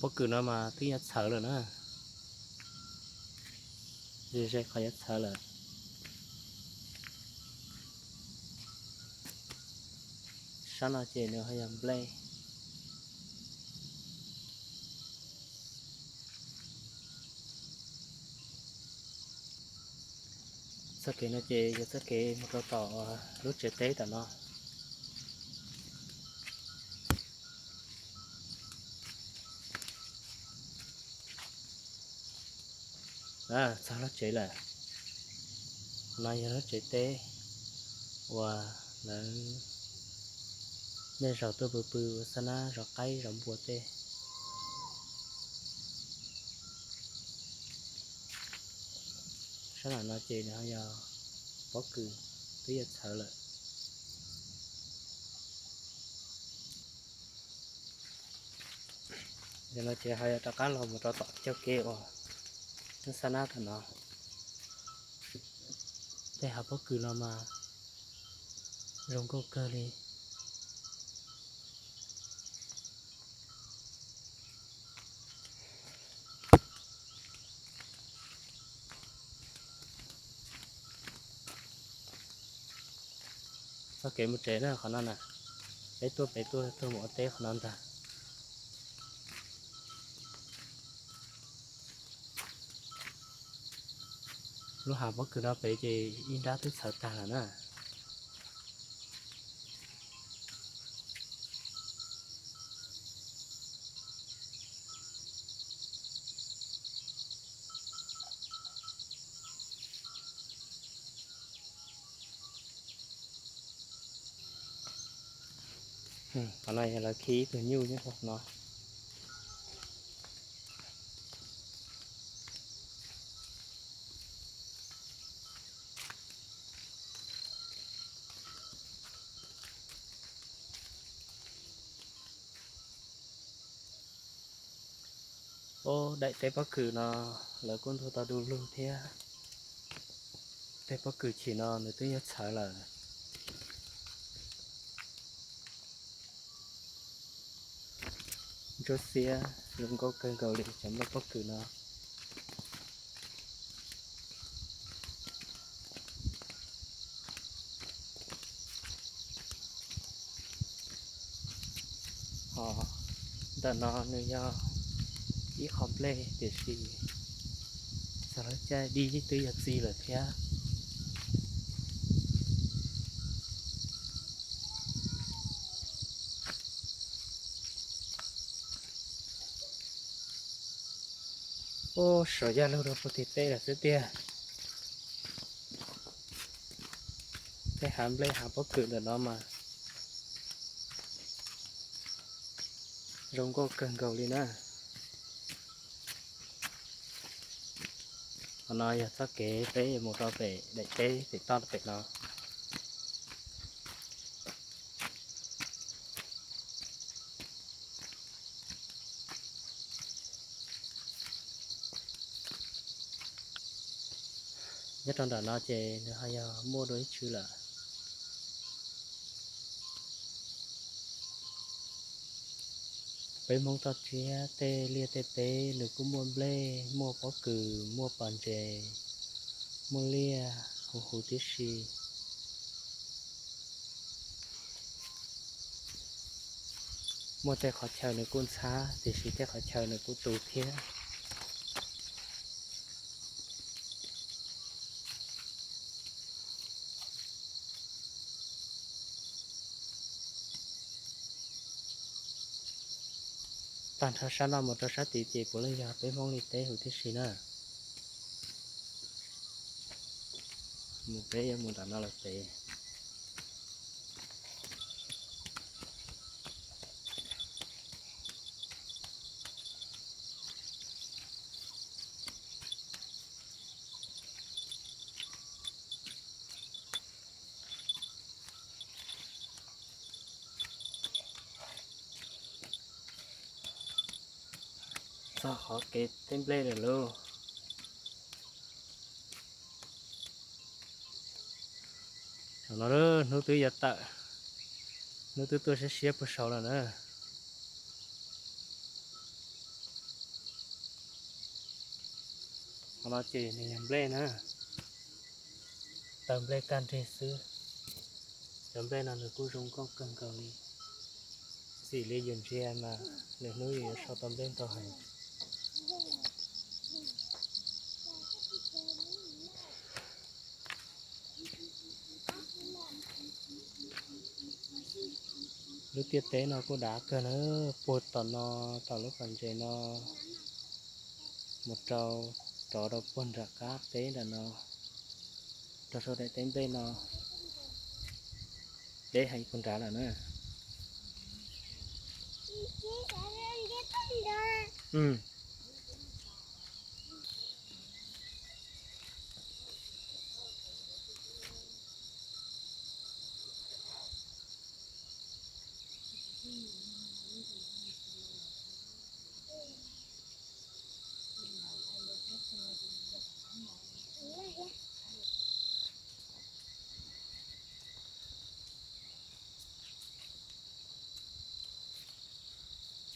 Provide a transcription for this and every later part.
Pob kws no mas twb yuav txhawv lawm na, ze ze qhov yuav txhawv lawm. Sab no ces nws ho yog nplej. Txoj kev no ces yog txoj kev mus rau tom lub tsev teb tom no. Txog lub tsev lawm. No yog lub tsev teb uas lawv nej zaum tuaj pw pw ua xab nab zov qaib zov npua tej. Sab nram no ces nws ho yog pob kws twb yuav txhawv lawm. Yog no ces ho yog rov qab los mus rau tom caj kev uas lub xab nab tom no. Tej hav pob kws no mas zoo nkauj kawg li. Txoj kev mus tsev na qhov no na, peb tuaj pem tuaj tuaj mus ua teb qhov no ntag. Lub hav pob kws no pem ces ib nrab twb txhawv tag lawm na. Qhov no yog lawv khi ib tug nyuj nyob rau no. Ub, daim teb pob kws no lawv kuj ntug tau du lug thiab. Tej pob kws chim no nws twb yuav txhawv lawm. Ntsuab xiab zoo nkauj kawg nkaus li cov nplooj pob kws no. Ho ntawm no nws yog ib qho nplej tiam sis txog lub caij dib twb yuav txi lawm thiab. Ub, saum yaj lug rau puag tim teb lawm xwb tiag. Tej hav nplej hav pob kws ntawm no mas zoo nkauj kawg nkaus li na. Qhov no yog txoj kev peb yuav mus rau pem daim teb pem toj pem no. Nyob rau nram no ces nws ho yog muaj dua ib tswv lawm. Peb Hmoob toj siab tej liaj tej teb nws kuj muaj nplej, muaj pob kws, muaj pos ntses, muaj liaj huv huv tib si. Muaj tej qhov chaw nws kuj ntxhab tiam sis tej qhov chaw nws kuj tu thiab. Tag nrho sab no mus rau sab tid ces puav leej yog peb Hmoob li teb huv tib si na. Mus peb yuav mus nram no lawm pem. Txog qhov kev teb nplej lawm lauj. Tam no hnub twb yuav tawm, hnub twb tuaj siab siab puag saud lawm na. Qhov no ces nws yog nplej na, tawg nplej kaj nrig xwb. Cov nplej no nws kuj zoo nkauj kawg nkaus li. Ntxim li yus ntsia mas lwm hnub yus yuav sau tau nplej ntau heev. Lub tiaj teb no kuj dav kawg na, puag tom no, tom lub pas ntses no mus rau, rov rau puag nram qab teb nram no, rau saum daim teb nplej no, deb heev puag nrad lawm na.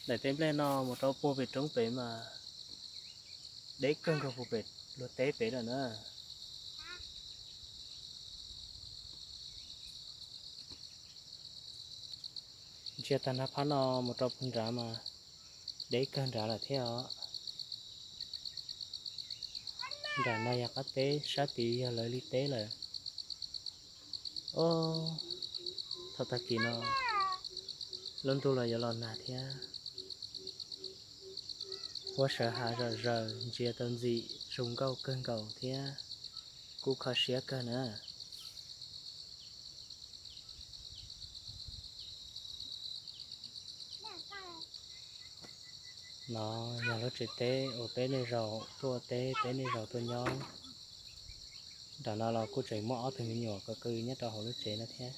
Daim teb nplej no mus rau puag pem roob pem mas deb kawg nkaus puag pem luag teb pem lawm na. Ntsia tag nrho phab no mus rau puag nrad mas deb kawg nrad lawm thiab os. Nram no yog qab teb, sab tid yog lawv li teb lawm. Os, thaum tag kis no lub ntuj los yuav los nag thiab. Huab sawv hav zom zaws ntsia tau ntxim zoo nkauj kawg nkaus thiab kuj kho siab kawg na. No yog lub tsev teb uas peb nej zaum tuaj teb, peb nej zaum tuaj nyob. Nram no los kuj tseem muaj ob tug me nyuam ko qw nyob rau hauv lub tsev no thiab.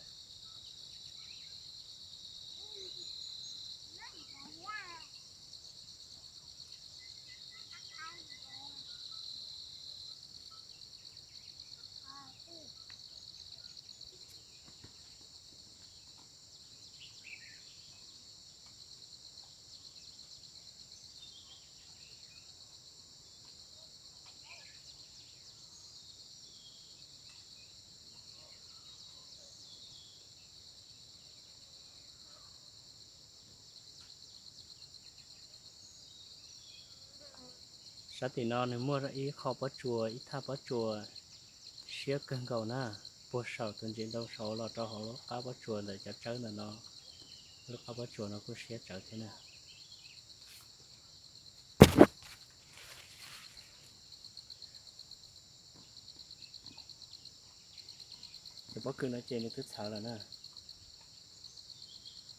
Sab tim no nws muaj ib qho pob tsuas, ib thaj pob tsuas siab kawg nkaus na, puag saum tus ntses ntoo saud los rau hauv lub qab pob tsuas ntawm cov tsawb ntawm no. Lub qab pob tsuas no kuj siab tsawv thiab na. Cov pob kws no ces nws twb txhawv lawm na,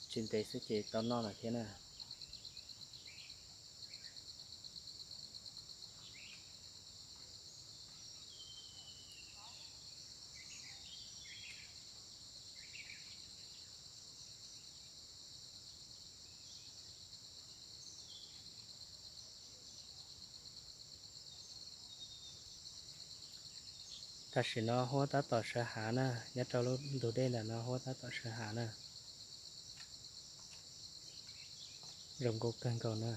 tsis ntev xwb ces tau noj lawm thiab na. Tam sim no huab tab tom sawv hav na, nyob rau lub ntug dej ntawm no huab tab tom sawv hav na. Zoo nkauj kawg nkaus na.